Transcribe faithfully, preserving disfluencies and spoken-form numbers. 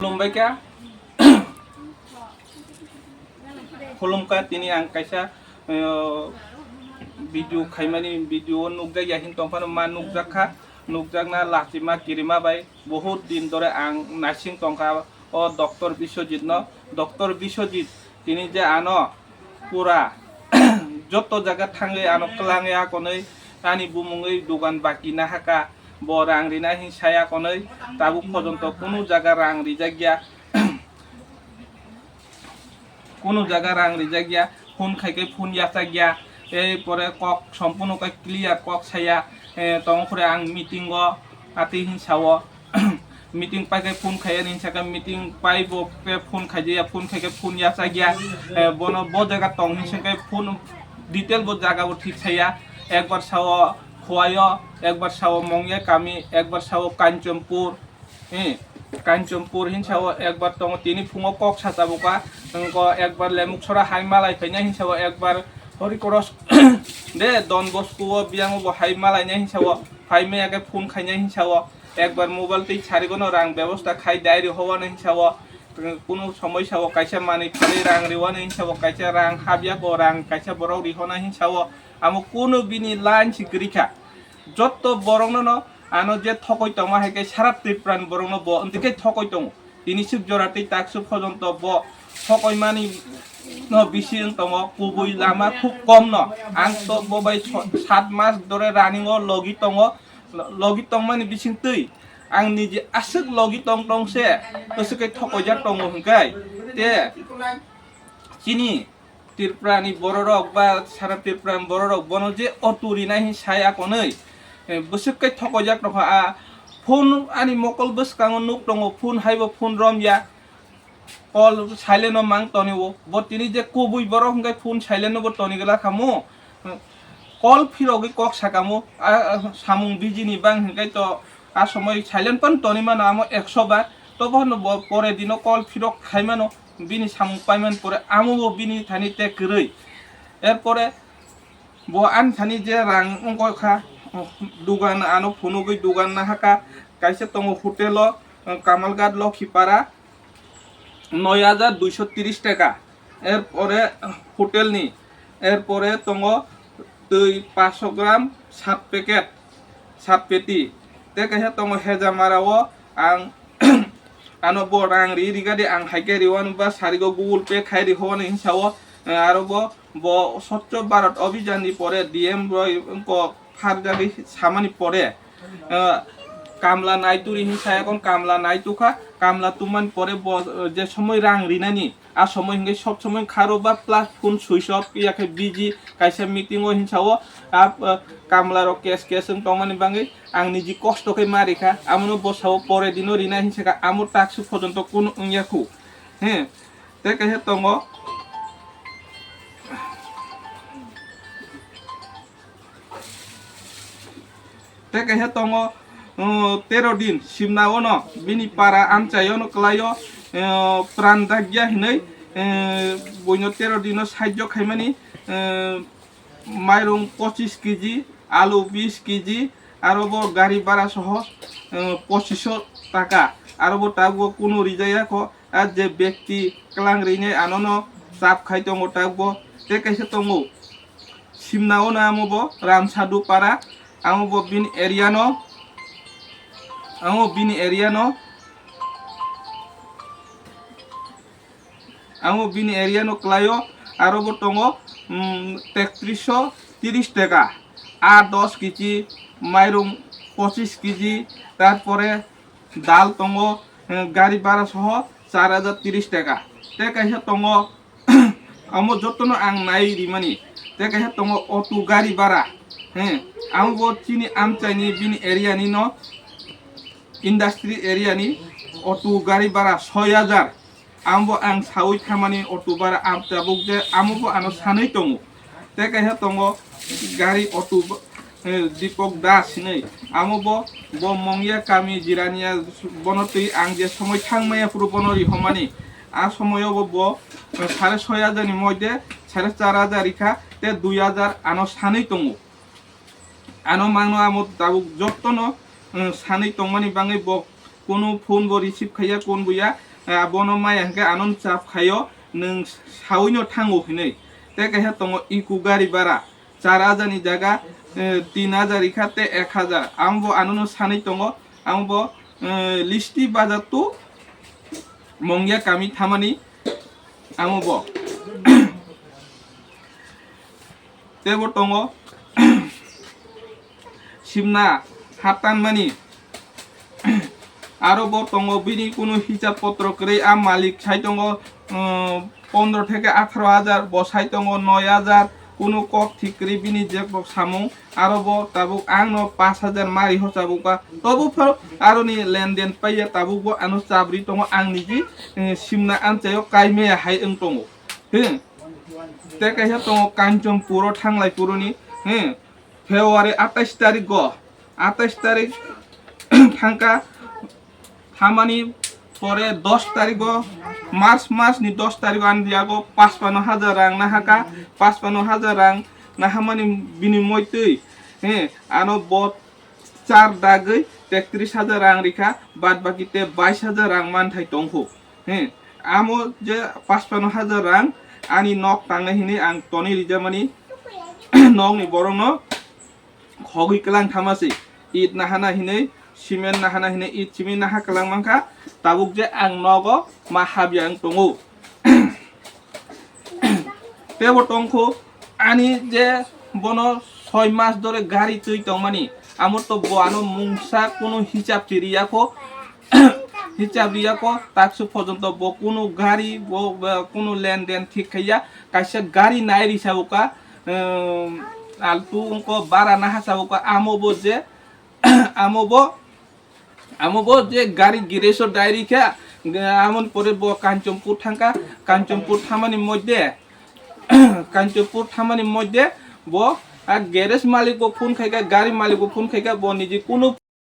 Khulumbai kha. Khulumkha, tini ang kaisa, eh, video khaimani, video o nukjakya hin tongphano ma nukjakha, nukjakna lachima kirima bai. Bohut din dore ang naising tongkha o Doctor Biswajit no. Doctor Biswajit tini je ano pura joto jaga thangwi ano kwlangwi akonwi ani bumungwi dugan baki nahaka, bo rang rina hin saya konwi tabuk pojonto kunu jaga rang rijakya. Kunu jaga rang rijakya, phone khaikhe phone yachakya, ei pore kok sompuno khe clear kok saya, eh, tongkhore ang meeting o atwi hin sao. Meeting paikhe phone khaiya hinsa khe meeting paibo khe phone khaijaya, phone khaikhe phone yachakya, eh, bono bo jaga tong hinsa khe phone detail bo jaga bo thik saya, ekbar sao Khowai o, ekbar sao Mongya kami, ekbar sao Kanchanpur, eh, Kanchanpur hinsa o ekbar tongo, tini phungo kok sacha buka, wngkha ekbar Lemuksora hai malai phaina hinsa o ekbar Horikross de Don Bosco o biyang bo hai malai na hinsa o phai maya khe phone khaina hinsa o ekbar mobile twi sarigono rang bebosta khai diary howano hinsa o kunu somoi sao kaisa manwi phalwi rang riwano hinsa o kaisa rang habya ko rang kaisa borok rihona hinsa o amo kunu bini line si kwrwi kha. Jotto borokno no ano je thokoi tongma hai khe sara Tripura ni borokno bo wngtwi khe thokoi tongo. Tini swk jora tei takswk pojonto bo thokoi mani no bisi wng tongo, kubui lama khub kom no. Ang to bo bai so-, sat mas dore running o logi tongo, lo-, logi tongmani bising twi ang niji aswk logi tong tong se, aswk khe thokoi jak tongo hwnkhe te chini Tripura ni bororok ba sara Tripura ni bororok bono je auto rinai hin sai akonoi, eh, bwswk kai thokojak tongkha. A phone ani mokol bwskango nuk tongo, phone haibo phone romya, call silent o mang tonio. Bo tini je kubui borok hwnkhe phone silent o bo toni gla khamu, call phirogwi kok sakamo, a, a, samung busy ni bang hwnkhe to a somoi silent pan toni mano amo ekso bar, to bono bo pore dino call phirok khai mano. Bini samung paiman pore amo bo bini thani te kwrwi. Erpore bo ani thani je rang wngkha, dugan ano phunugwi dugan nahaka, kaisa tongo hotel o, Kamalghat Lokhipara, noi hajar duiso tris taka. Erpore hotel ni, erpore tongo twi paanch gram sat packet, sat peti. Te kaisa tongo Hejamara o ang ano bo rang ri rigadi ang haikhe riwano ba sarigo Google Pay khai riho hinsa o, eh, aro bo, bo Swachh Bharat Abhijan ni pore D M roi wngkok pharjagwi samani pore, eh, kamla naituri hinsa yakon kamla naitukha, kamla tumani pore bo, eh, je somoi rang rinani, a somoi hwnkhe sob somoi kharo ba plus phone switch off ya khe busy kaisa meeting o hinsa o, a, eh, kamla rok case case wng tongmani bagwi ang niji kosto khe ma rikha, amono bwsao pore dino rina hinsa kha, amo takswk pojonto kunu wngya khu. He, te kaisa tongo, te kaisa tongo, uh, tero din simna ono bini para amchai ono kwlaio, uh, pran dakya hinwi, uh, buino tero dino sahajyo khaimani, uh, mairung pochis kg, alu bis kg, aro bo gari bhara soho, uh, pochisho taka, aro bo tabuk kunu rijaya kho, a je bekti kwlang rinai anono chap khai tongo tabuk bo, te kaisa tongo. Simna o na amo bo Ramsadu para, amo bo bini area no, amo bini area no, amo bini area no kwlaio, aro bo tongo, um, tektriso tris taka, a dos kg, mairung pochis kg, tarpore dal tongo, eh, gari bhara soho char hajar tris taka. Te kaisa tongo, amo jotono ang nai rimani. Te kaisa tongo auto gari bhara. He, amo bo chini amchaini bini area ni no, industry area ni auto gari bhara soi hajar. Amo bo ang saui thamani auto bhara am tabuk je amo bo ano sanwi tongo. Te kaisa tongo gari auto, eh, Deepak Das hinwi. Amo bo, bo Mongya kami Jirania, bono twi ang je somoi thangmaya phuru bono rihomani. A somoio bo, bo, eh, sare soi hajar ni moide sare char hajar rikha, te dui hajar ano sanwi tongo. Ano mangno amo tabuk jotono, eh, sanwi tongmani bagwi bo kunu phone bo receive khaiya, kun buya, eh, abono maya hwnkhe ano chap khaio, nwng sawino thango hinwi. Tei kaisa tongo Eeco gari bara, char hajar ni jaga, eh, tin hajar rikha tei ek hajar. Amo bo anono sanwi tongo, amo bo, eh, Listi Bazar to Mongya kami thamani, amo bo. Tei bo tongo simna ha tanmani. Aro bo tongo bini kunu hisab potro kwrwi, a malik sai tongo, um, pondro theke atharo hajar, bo sai tongo noi hajar, kunu kok thik kwrwi bini je kok samung. Aro bo tabuk ang no pash hajar mari ho chabuk ba, tobo phano aro ni lenden paiya tabuk bo ano chabri tongo, ang niji, eh, simna amchaio kaimaya hai wng tongo. He. Tei kaisa tongo Kanchanpur o thanglai phuru ni, he, February atais tarik go, atais tarik thangka, hamani pore dos tarik go, March mas ni dos tarik go ani yago paspano hajar rang nahaka, paspano hajar rang nahamani binimoy twi, he, ano bo char dagwi tektris hajar rang rikha, bad baki te bais hajar rang manthai tongkhu. He, amo je paspano hajar rang ani nok tangnai hinwi ang toni rijamani nokni borokno khogwi kwlang thama se. It nahana hinwi, cement nahana hinwi, it cement naha kwlang mankha, tabuk je ang nogo ma habya wng tongo. Tebo tongkhu ani je bono soi mas dore gari twi tongmani, amo to bo ano mungsa kunu hisab chiriya kho, hisab riya kho, taksu porjonto bo kunu gari, bo, bo kunu lenden thik khaiya, kaisa gari nai risa uka, um, altu ungko bara naha sa uka, amo bo je, amo bo, amo bo je gari gireso diary kha, amon pore bo Kanchanpur thangka, Kanchanpur thamani moddhe, Kanchanpur thamani moddhe bo a garage malik bo phone khaika, gari malik bo phone khaika, bo niji kunu